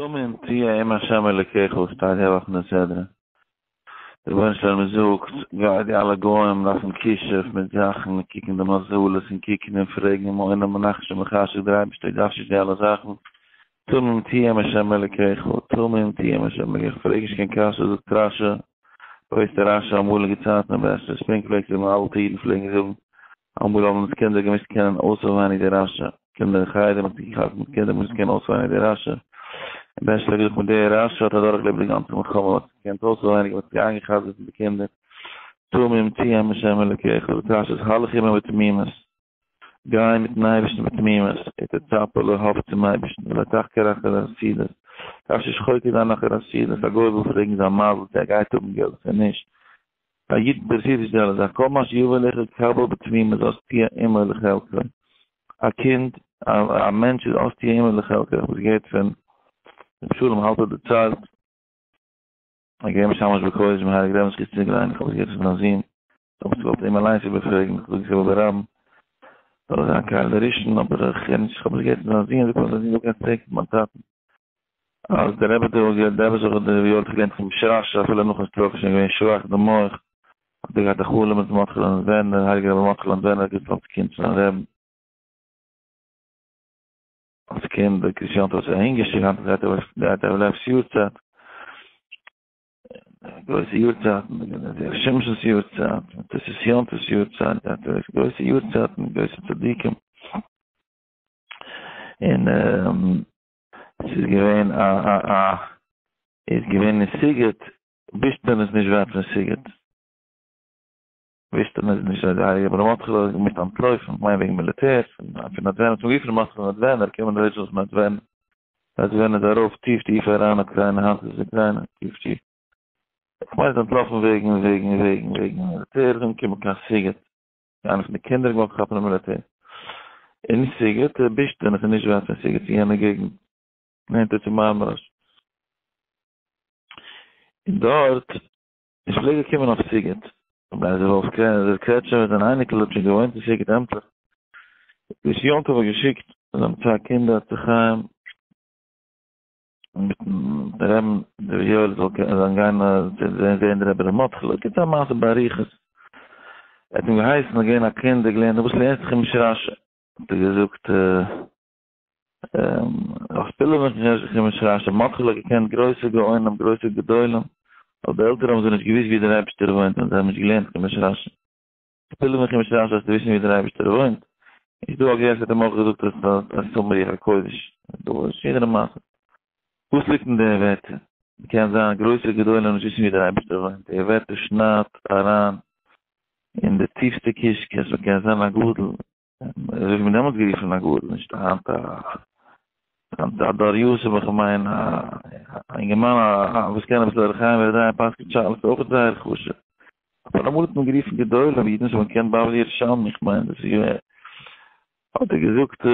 תמים תהיה עם השם אלוקיך שטייט די וואך אין די סדרה. דער רבונו של עולם זאגט, גיי די אלע גוים דארפן כישוף מיט זאכן און קוקן די מזלות און קוקן און פרעגן און מעונה מנחש און מכשף דער אייבערשטער דארף נישט די אלע זאכן. תמים תהיה עם השם אלוקיך, תמים תהיה עם השם אלוקיך, פרעג נישט קיין קשיות זאגט רשי, ווייסט רשי אמאליגע צייטן אין בעסער ספרינג פלעגט זאגן אלטע אידן פלעגן זאגן אמאל האבן אונז קינדער געמוזט קענען אויסעווייניג די רשי, קינדער אין חדר מ'האט זיך געכאפט מיט קינדער מ'מוז קענען אויסעווייניג די רשי, און בעשל האט געזאגט מיט די רשי האט אדורכגעלעבט די גאנצע מלחמה מ'האט זיך געקענט אויסעווייניג מ'האט זיך איינגע'חזר'ט מיט די קינדער, תמים תהיה עם השם אלוקיך, זאגט רשי איז הלך עמו בתמימות, גיי מיטן אייבערשטן בתמימות, ותצפה לו האף צום אייבערשטן, ולא תחקור אחר העתידות, דארפסט נישט חוקר זיין אחר העתידות, א גוי וויל פרעגן זיין מזל צו ער גייט האבן געלט צו נישט, א איד אינטערעסירט נישט די אלע זאכן, כל מה שיבוא אליך קבל בתמימות אז תהיה עמו לחלקו, א קינד, א מענטש איז אז תהיה עמו לחלקו, איך האב עס געהערט פון רבי שלום האלפער דערציילט, ער איז געווען משמש בקודש ביים הייליגן רבי'ן זכותו יגן עלינו, איך האב עס געהערט פון זיין זון, איך האב עס געוואלט אים אליינס איבערפרעגן, איך זאג עס איבער ברבים, זאל ער זיין קהל הראשון, אבער איך הער נישט, איך האב עס געהערט פון זיין זון, זאגט מיר זיין זון, דו קענסט פרעגן פון מיין טאטן. אז דער רבי האט געהאט דער רבי זכות דער יואל האט געלערנט חומש רשי אפילו נאכן stroke איז שוין געווען שוואך די מח האט ער געהאט א חלום מיט מרדכי'לע נאדווערנער הייליגער רבי מרדכי'לע נאדווערנער האט געזאגט אלס קינד צו זיין רעבן אלס קינד דער קרית יואל האט זיך אהין געשיקט היינט גייט ער גייט ער לעבס יארצייט גרויסע יארצייטן דער שמש'נס יארצייט דאס איז יונטעס יארצייט גרויסע יארצייטן גרויסע צדיקים און ס'איז געווען א א א איז געווען אין סיגוט, בישטען איז נישט ווייט פון סיגוט, בישטען איז נישט ווייט, די הייליגע רבי מרדכי'לע האט געמוזט אנטלויפן, כ'מיין וועגן מיליטער, פון נאדווערנא, האט מען גערופן רבי מרדכי'לע נאדווערנער, קומען די ריטשעלס פון נאדווערנא, נאדווערנא איז ארויף טיף טיף אריין אוקריינע, היינט איז עס אוקריינע, טיף טיף, כ'מיין ער איז אנטלאפן וועגן וועגן וועגן וועגן מיליטער, איז אנגעקומען קיין סיגוט. איינע פון די קינדער געוואלט כאפן די מיליטער אין סיגוט, בישטען, עס איז נישט ווייט פון סיגוט צו יענע געגנט, נענטער צו מארמאראש, און דארט איז פלעג ער קומען אויף סיגוט, רבי לייזער וואלף קרעטשעווער זיין אייניקל האט שוין געוואוינט אין סיגוט עמטליך, ר' יום טוב האט געשיקט זיינע צוויי קינדער צו חיים, מיטן רעבן דער יואל זאל זאלן גיין זעהן די רבי ר' מרדכי'לע, גיבט א מעשה באריכות, ער האט אים געהייסן ער איז געווען א קינד ער געלערנט וואס לערנסטו חומש רשי, האט ער געזאגט איך פיל מיך נישט חומש רשי, מרדכי'לע האט געקענט גרויסע גאונים גרויסע גדולים, אבער די עלטערן האבן זיי נישט געוואוסט ווי דער אייבערשטער וואוינט און זיי האבן נישט געלערנט חומש רשי. אפילו ווען כ'בין נישט זאלסטו וויסן ווי דער אייבערשטער וואוינט, איז דא א געסט האט אים אויך געזאגט אז אז ס'איז רוח הקודש, דא איז פארשידענע מעשות. וואס ליגט אין די ווערטער? מ'קען זיין גרויסע גדולים און נישט וויסן ווי דער אייבערשטער וואוינט, די ווערטער שניידט אריין אין די טיפסטע קישקעס, מ'קען זיין א גדול, אזוי ווי מ'האט דעמאלטס גערופן א גדול, נישט היינט א היינט א דור יתום, איך מיין א אינגערמאן וואס קען אביסל אורח חיים ויורה דעה פסק'נט שאלות איז אויך זייער חשוב. אבער אמאל האט מען גערופן גדולים אידן וואס האבן געקענט בבלי ירושלמי, איך מיין דאס איז געווען, האט ער געזאגט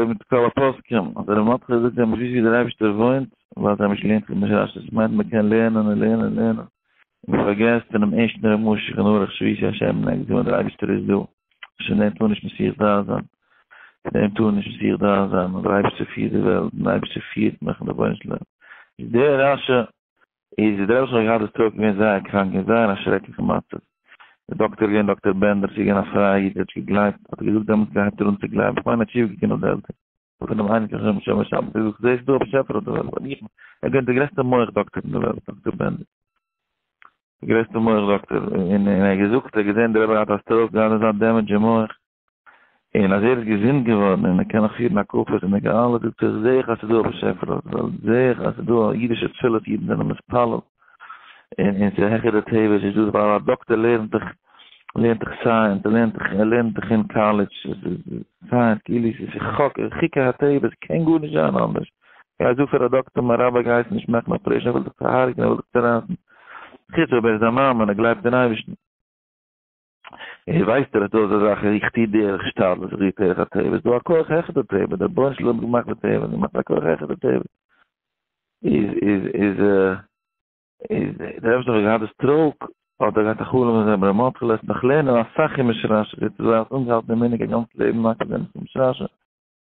מיט כל הפוסקים, אז ר' מרדכי זאגט זיי האבן נישט געוואוסט ווי דער אייבערשטער וואוינט, ווייל זיי האבן נישט געלערנט חומש רשי, דאס מיינט מען קען לערנען און לערנען און לערנען, און מען פארגעסט פונעם ערשטן רמ"א שולחן ערוך שויתי השם לנגדי תמיד דער אייבערשטער איז דא, פון דעם טאר נישט מסיח דעת זיין, פון דעם טאר נישט מסיח דעת זיין, אז דער אייבערשטער פירט די וועלט, און דער אייבערשטער פירט מיך און דער רבונו של עולם איז דער רשע איז דער רבי האט געהאט די stroke געווען זייער קראנק אין זייער א שרעקליכע מצב, דער דאקטער איז געווען דאקטער בענדער ס'איז געווען א פרייע איד ער האט נישט געגלייבט האט ער געזאגט דעמאלטס הייבט ער אן צו גלייבן איך מיין ער האט תשובה געטון אויף די עלטער פון דעם אייניקל חיים שומר שבת ער זאגט זעסט דא א באשעפער אויף די וועלט ווייל איך ער איז געווען דער גרעסטער מח דאקטער אין די וועלט דאקטער בענדער דער גרעסטער מח דאקטער און ער האט געזאגט ער האט געזען דער רבי האט א stroke געהאט אזא damage אין מח און אז ער איז געזונט געווארן און ער קען נאך פירן הקפות און ער אלעס זאגט ער זעה איך אז ס'איז דא א באשעפער אויף די וועלט, זעה איך אז ס'איז דא א אידישע תפילות אידן זענען מתפלל און און ס'איז העכער די טבע ס'איז דא ווייל א דאקטער לערנט דיך לערנט דיך science ער לערנט דיך ער לערנט דיך אין קאלעדזש science כאילו ס'איז חוק חוקי הטבע ס'קען גארנישט זיין אנדערש גיי זאג פאר א דאקטער מיין רבי גייסט נישט מאכן operation ער וויל דיך צוהרג'ן ער וויל דיך צורייסן חוץ אויב ער איז א מאמין ער גלייבט אין אייבערשטן. און ווייסט ער אז דא איז א זאך איך טוה דרך השתדלות איך טוה דרך הטבע איז דא א כח העכער די טבע דער רבונו של עולם האט געמאכט די טבע און געמאכט א כח העכער די טבע איז איז איז איז דער רבי האט געהאט די stroke האט ער געהאט א חלום אז רבי מרדכי לעזט נאך לערנען אסאך חומש רשי זי האט זיך אנגעהאלטן די מנהג א גאנץ לעבן מקפיד זיין אויף חומש רשי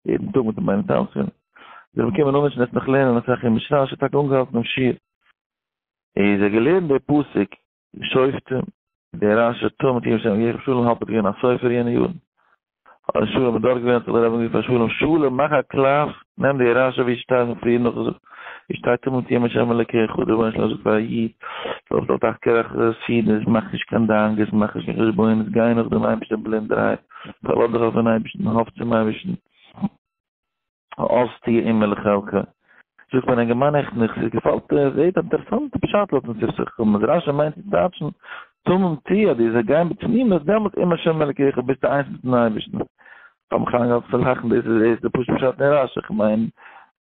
יעדן טאג מיט די ביינער טאנצן. זיך באקומען אנווינטשן עס נאך לערנען אסאך חומש רשי, טאקע אנגעהאלטן דעם שיעור. איז ער געלערנט די פסוק שופטים, דער רשי תמים תהיה עם השם אלקיך, שלום האלפערט געווען א סופר יענע יארן, האט שלום דארט געווען האט זיך דער רבי אנגערופן פאר שלום, שלום מאך א קלף, נעם די רשי ווי שטייט פון פריער נאכגעזאגט, ווי שטייט תמים תהיה עם השם אלקיך, דער רבונו של עולם זאגט פאר א איד, זאלסט אל תחקור אחרי עתידות, מאך נישט קיין דאגות, מאך נישט קיין חשבונות, גיי נאך דעם אייבערשטען בלינדערהייט, פארלאז דיך אויפן אייבערשטן, האף צום אייבערשטן. אז תהיה עמו לחלקו. זאגט מיר א אינגערמאן נעכטן איך ס'געפאלט מיר זעהט א אינטערעסאנטע פשט לויטן שפתי חכמים אז רשי מיינט צו טייטשן תמים תהיה אז דו זאלסט גיין בתמימות דעמאלטס עם השם אלקיך ביסטו איינס מיטן אייבערשטן. כ'האב מיך איינגעהאלטן פון לאכן דאס איז ערשט די פשוט פשט אין רשי כ'מיין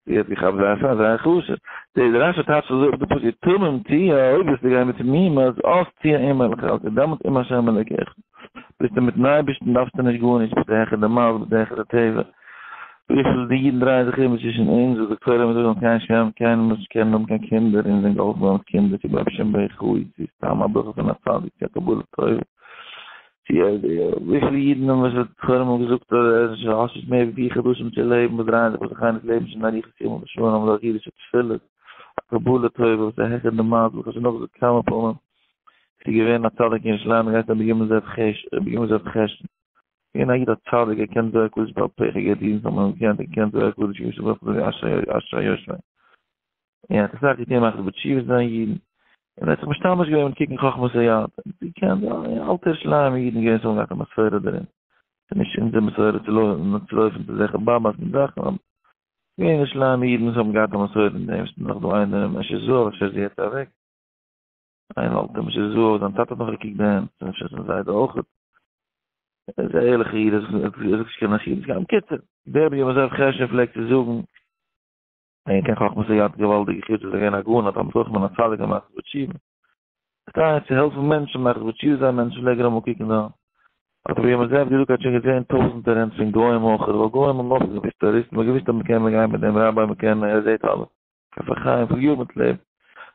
זי האט געכאפט זייער פיין זייער חשוב. די רשי טייטשט אזוי אויף די פסוק תמים תהיה אויב וועסטו גיין בתמימות אז תהיה עמו לחלקו דעמאלטס עם השם אלקיך ביסטו מיטן אייבערשטן דארפסטו נישט גארנישט ביסטו העכער די מזל ביסטו העכער די טבע. וויפיל די אידן דרייען זיך ארום צווישן אונז וואס דאקטוירים זאגן אז קיין שם קיינער נישט קענען האבן קיין קינדער און זענען געהאלפן געווארן מיט קינדער צו ביי שם בר יוחאי צו סתם א ברכה פון א צדיק צו א קבלה טובה צו וויפיל אידן האבן וואס דאקטוירים האבן געזאגט אז האסט נישט מער ווי פיר חדשים צו לעבן וואס דרייען זיך וואס זיך איינער לעבן שוין אריכות ימים ושנים האבן דורך אידישע תפילות א קבלה טובה וואס איז העכער די מזל איך האב שוין נאכגעזאגט כמה פעמים ס'איז געווען א צדיק אין ירושלים געהייסן רבי ג' זאב רבי ג' זאב חשין געווען א איד א צדיק ער קען זוהר הקדוש בעל פה, איך האב געהערט אידן וואס האבן אים געקענט, ער קען זוהר הקדוש ווי שבת אזוי ווי אשרי יושבי. און ער האט אסאך געטון מחזיר בתשובה זיין אידן, און ער האט זיך משתמש געווען מיט קוקן חכמת היד, ער האט געקענט אלטע ירושלימ'ע אידן געווען וואס האבן געהאט א מסורה דערין, ס'איז נישט אונזער מסורה צו לויפן צו אזעלכע באבאס מיט זאכן, אבער געווען ירושלימ'ע אידן וואס האבן געהאט א מסורה אין דעם, ס'איז נאך דא איינער משי זהב, אפשר איז ער יעצט אוועק. איין אלטע משי זהב, זיין טאטע האט נאך געקוקט די הענט, און אפשר זיין זיידע אויך. ער איז א ערליכע איד, ער זאגט נישט קיין אכילות גמ'. קיצור, דער רבי יוזעף חשין פלעגט צו זאגן, ער קען חכמת היד געוואלדיגע חוץ איז ער געווען א גאון, א תלמיד חכם און א צדיק און מחזיר בתשובה. כדי צו העלפן מענטשן מחזיר בתשובה זיין מענטשן פלעג ער אמאל קוקן די האנט. האט רבי יוזעף געזאגט ער האט שוין געזען טויזענטער הענט פון גוים אויך, ווייל גוים האבן אויך געוואוסט, טוריסטן האבן געוואוסט אז מ'קען גיין מיט דעם ראביי, מ'קען, ער זעט אלעס. כף החיים פון יאר מיט לעבן.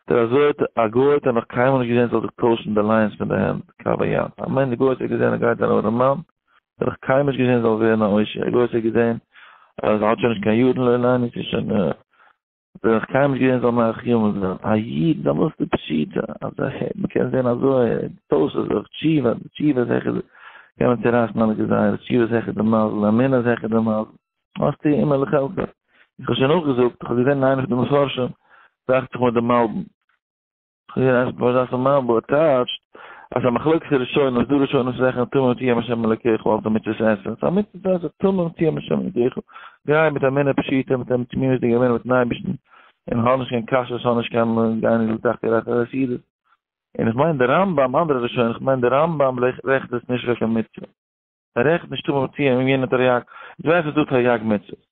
דער אזוי האט א גוי האט ער נאך קיינמאל נישט געזען זאל זיך טוישן די lines פון די הענט קו היד. א מענטש די גוי האט ער געזען ער גייט זיין ארעם מאן, האט ער נאך קיינמאל נישט געזען זאל ווערן א עושר. א גוי האט ער געזען אז ער האט שוין נישט קיין יארן לא עלינו ס'איז שוין האט ער נאך קיינמאל נישט געזען זאל מאריך ימים זיין. א איד איז אמאל די פשיטא אז מ'קען זען אזוי טוישט ער זיך תשובה תשובה איז העכער קען מען צורייסן אלע גזירות תשובה איז העכער די מזל אמונה איז העכער די מזל. האסטו אימער לחלקו. איך האב שוין נאכגעזאגט, איך האב געזען אין איינע פון די מפרשים, דאכט זיך מיר די מלבי"ם. איך האב געזען איינע פון די מפרשים מלבי"ם האט טייטשט אז א מחלוקת הראשונים, איז דא ראשונים וואס רעכענען תמים תהיה עם השם אלוקיך אלס א מצוות עשה. ס'איז א מצוות עשה, תמים תהיה עם השם אלוקיך. גיי מיט אמונה פשוטה, מיט א תמימות'דיגע אמונה מיט'ן אייבערשטן, און האב נישט קיין קשיות, האב נישט קיין גיי נישט לתחקור אחר עתידות. און איך מיין די רמב"ם, אנדערע ראשונים, איך מיין די רמב"ם רעכנט עס נישט פאר קיין מצוה. ער רעכנט נישט תמים תהיה עם יענע תריג, דו ווייסט אז דא תריג מצוות,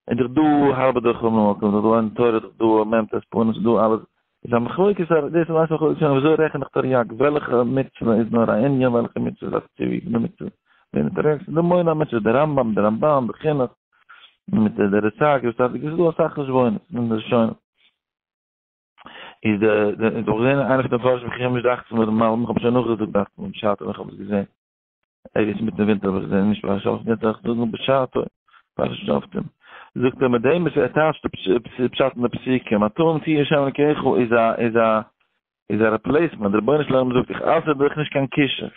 און דאך דא הרבה דרכים למקום, דאך דא אין תורה, דאך דא מ ט פנים, ס'איז דא אלעס, איז א מחלוקת, דאס איז א מחלוקת שוין וויאזוי רעכן איך תריג, וועלכע מצוה איז נאר א ענין, וועלכע מצוה איז א ציווי פון די מצוה, ווען תריג, ס'איז דא מונה המצוות, די רמב ם, די רמבן, די חינוך, מיט די רסג, וואס ס'איז דא אסאך חשבונות אין די ראשונים. איז די, די, איך האב געזען איינער פון די מפרשים, איך קען נישט דאכט זיך מיר די מלבי"ם, איך האב שוין נאכגעזאגט דאכט זיך מיר בשעתו ווען איך האב עס געזען. ערגעץ מיטן ווינטער האב איך געזען, נישט פרשת שופטים, יעצט דארף איך זאגן בשעתו, פרשת שופטים. זאגט ער מיט דעם וואס ער טייטשט די פשט אין די פסוקים, התמים תהיה עם השם אלקיך איז א איז א איז א replacement, דער רבונו של עולם זאגט איך אסר דיך נישט קיין כישוף,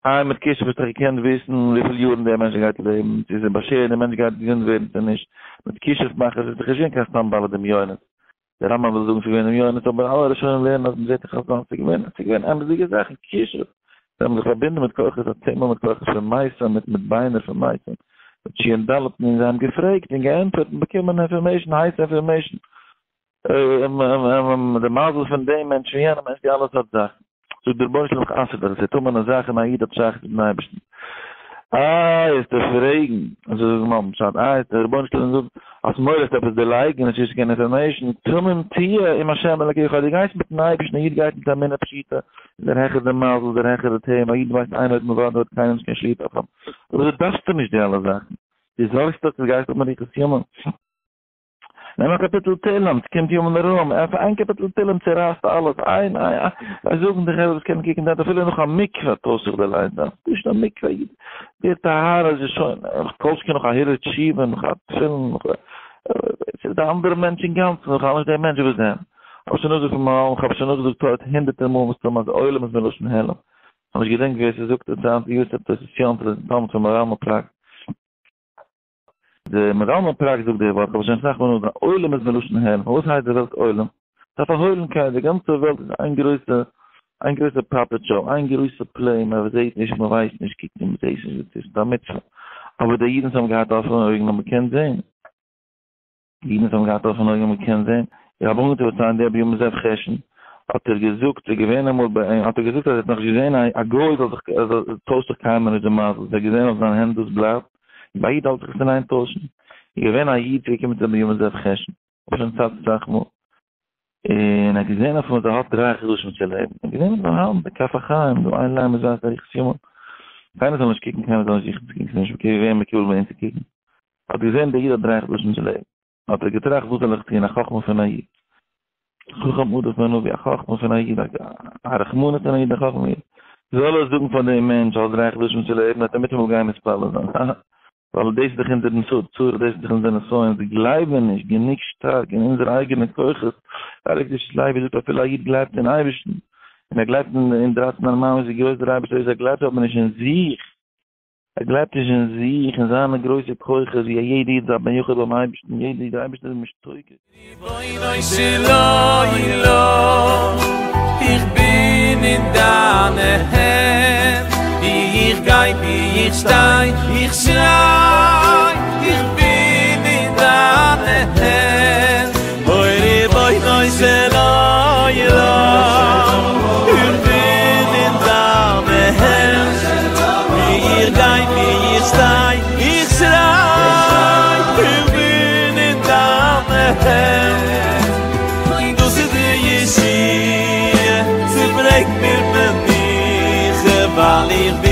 איי מיט כישוף האסטו דאך געקענט וויסן וויפיל יארן דער מענטש גייט לעבן, צו עס איז באשערט דער מענטש גייט געזונט ווערן צו נישט, מיט כישוף מאכערס איז דאך נישט געווען קיין סתם בעלי דמיונות, דער רמב ם וויל זאגן ס'איז געווען דמיונות, אבער אלע ראשונים לערנען אז מ'זעט אין חז ל ס'איז געווען, ס'איז געווען אמת'דיגע זאכן, כישוף, זיי האבן זיך פארבינדן מיט כוחות הטומאה, מיט כוחות פון מתים, מיט מיט ביינער פון מתים, מיט שין ד', און זיי האבן געפרעגט און געענטפערט און באקומען information, הייסע information, די מזל פון דעם מענטש און יענעם מענטש, די אלע סארט זאכן. זאגט דער רבונו של עולם איך אסר דיך, עס איז טמא'נע זאך און א איד האט שייכות מיט'ן אייבערשטן. איי וועסטו פרעגן, אזוי זאגט מלבי"ם פשט, איי וועסטו דער רבונו של עולם זאגן, האסט מורא וועסט עפעס דערלייגן און עס איז נישט קיין information, תמים תהיה עם השם אלקיך, אז דו גייסט מיט'ן אייבערשטן, א איד גייט מיט אמונה פשוטה, איז ער העכער די מזל, איז ער העכער די טבע, א איד ווייסט אין עוד מלבדו האט קיינער נישט קיין שליטה אויף אים, אבער דו דארפסט נישט די אלע זאכן, דו זארגסט דיך דו גייסט האבן אריכות ימים. נעם א קאפיטל תהלים, ס'קומט ימים נוראים, עפן איין קאפיטל תהלים צורייסט אלעס, איין איין איין, זיי זאגן די חברה וואס קענען קוקן דארט אפילו נאך א מקווה טוישט זיך די light דארט, נישט א מקווה, די טהרה איז שוין, כל שכן נאך א הרהור תשובה, נאך א תפילין, נאך א. ס'איז א אנדערע מענטש אינגאנצן, בכלל נישט דער מענטש וואס דען. כ'האב שוין נאכגעזאגט פון מהרל, כ'האב שוין נאכגעזאגט טויט הונדערטער מאל מסתמא אז עולם איז מלשון העלם. כ'האב נישט געדענקט ווער ס'זאגט עס היינט, יוסף תוס' יום טוב, תלמיד פון מהרל מפראג. די מהרל מפראג זאגט די ווארט, כ'האב עס שוין אסאך מאל נאכגעזאגט, עולם איז מלשון העלם. פארוואס הייסט די וועלט עולם? ס'איז א פארהוילנקייט, די גאנצע וועלט איז איין גרויסע, איין גרויסע puppet show, איין גרויסע play, מען זעט נישט, מען ווייסט נישט, קוקט און מען זעט נישט, דאס איז א מצוה. אבער די אידן וואס האבן געהאט אפענע אויגן האבן געקענט זען. די אידן וואס האבן געהאט אפענע אויגן האבן געקענט זען. איך האב אנגעטון פארציילן די רבי בנימין זאב חשין, האט ער געזאגט, ס'איז געווען אמאל ביי אים, האט ער געזאגט אז ער האט נאכנישט געזען א גוי זאל זיך, טוישט זיך קיינמאל נישט די מזל, ער האט געזען אויף זיין הענט דאס בלייבט, און ביי א איד האלט זיך עס אין איין טוישן. איז געווען א איד געקומען צו רבי בנימין זאב חשין. האב שוין צייט אסאך מאל, און ער האט געזען אויף אים אז ער האט דריי חדשים צו לעבן, ער האט געזען אויף זיין האנט די כף החיים, דא איין ליין מיט זיין אריכות ימים, קיינער זאל נישט קוקן, קיינער זאל נישט זוכן צו קוקן, ס'איז נישט געווען מקובל ביי אים צו קוקן, האט געזען דער איד האט דריי חדשים צו לעבן, האט ער געטראכט וואס זאל איך טון, א חכמה פון א איד, חכם עדיף מנביא, א חכמה פון א איד, א רחמנות פון א איד, א חכמה פון א איד, זאל ער זאגן פאר דעם מענטש האסט דריי חדשים צו לעבן, וועט ער מיטאמאל גיין מתפלל זיין, ווייל דאס איז דאך אונזער צרה, דאס איז דאך אונזער נסיון, זיי גלייבן נישט גענוג שטארק אין אונזערע אייגענע כוחות, דער הייליגער קדושת לוי זאגט אפילו א איד גלייבט אין אייבערשטן, און ער גלייבט אין דרייצן אני מאמינ'ס ווי גרויס דער אייבערשטער איז, ער גלייבט אבער נישט אין זיך, ער גלייבט נישט אין זיך, אין זיינע גרויסע כוחות, ווי א יעדע איד איז א בן יחיד ביים אייבערשטן, יעדע איד, דער אייבערשטער איז משתוקק. רבונו של עולם, איך בין אין דיינע הענט, ווי איך גיי, ווי איך שטיי, איך שריי, איך בין אין דיינע הענט, אוי רבונו של עולם, איך בין אין דיינע הענט, ווי איך גיי, ווי איך שטיי, איך שריי, איך בין אין דיינע הענט, דאס איז די ישועה, ס'ברענגט מיר מנוחה, ווייל איך בין.